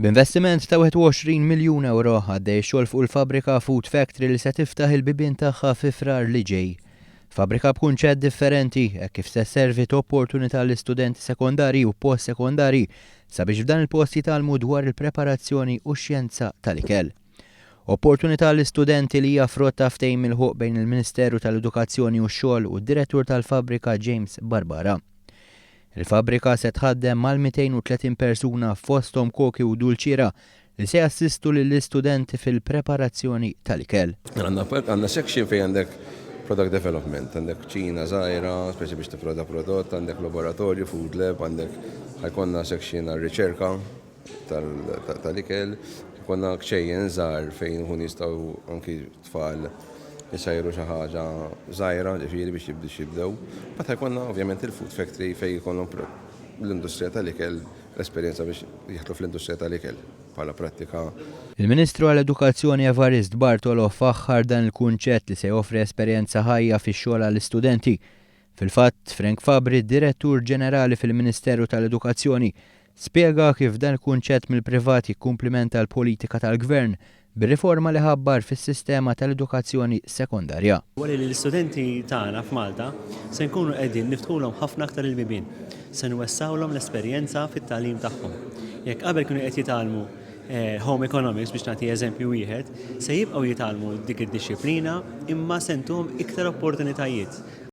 B'investiment ta' 21 miljun ewro għaddej xogħol fuq il-fabbrika Food Factory li se tiftaħ il-bibien tagħha fi Frar li ġej. Fabbrika b'kunċett differenti hekk kif se sservi t'opportunità l-istudenti sekondari u post-sekondari sabiex f'dan il-post jitgħallmu dwar il-preparazzjoni u x-xjenza tal-ikel. Opportunità l-istudenti li hija frott ta' ftehim milħuq bejn il-Ministeru tal-Edukazzjoni u x-Xogħol u d-Direttur tal-Fabbrika James Barbara. Il-fabbrika se tħaddem mal-230 persuna, fosthom koki u dulċiera li se jassistu lill-istudenti fil-preparazzjoni tal-ikel. Għandna section fejn għandek product development, għandek kċina żgħira, speċi biex tipprova prodott, għandek laboratorju, food lab, għandek, ħa jkollna section għal-riċerka tal-ikel, jkollna kċejjen żgħar fejn ikun jistgħu anki tfal jisajru xi ħaġa żgħira, ġifieri biex jibdew. Mbagħad jkollna ovvjament il-food factory fejn jkollhom l-industrija tal-ikel, l-esperjenza biex jidħlu fl-industrija tal-ikel bħala prattika. Il-Ministru għall-Edukazzjoni Evarist Bartolo faħħar dan il-kunċett li se joffri esperjenza ħajja fix-xogħol għall-istudenti. Fil-fatt, Frank Fabri, Direttur Ġenerali fil-Ministeru tal-Edukazzjoni, spjega kif dan il-kunċett mill-privat jikkumplimenta l-politika tal-Gvern bir-riforma li ħabbar fis-sistema tal-edukazzjoni sekondarja. Wara li l-istudenti tagħna f'Malta se nkunu qegħdin niftħulhom ħafna aktar il-bibien, se nwessgħulhom l-esperjenza fit-tagħlim tagħhom. Jekk qabel kienu qed jitgħallmu home economics, biex nagħti eżempju wieħed, se jibqgħu jitgħallmu dik id-dixxiplina, imma se ntuhom iktar opportunitajiet.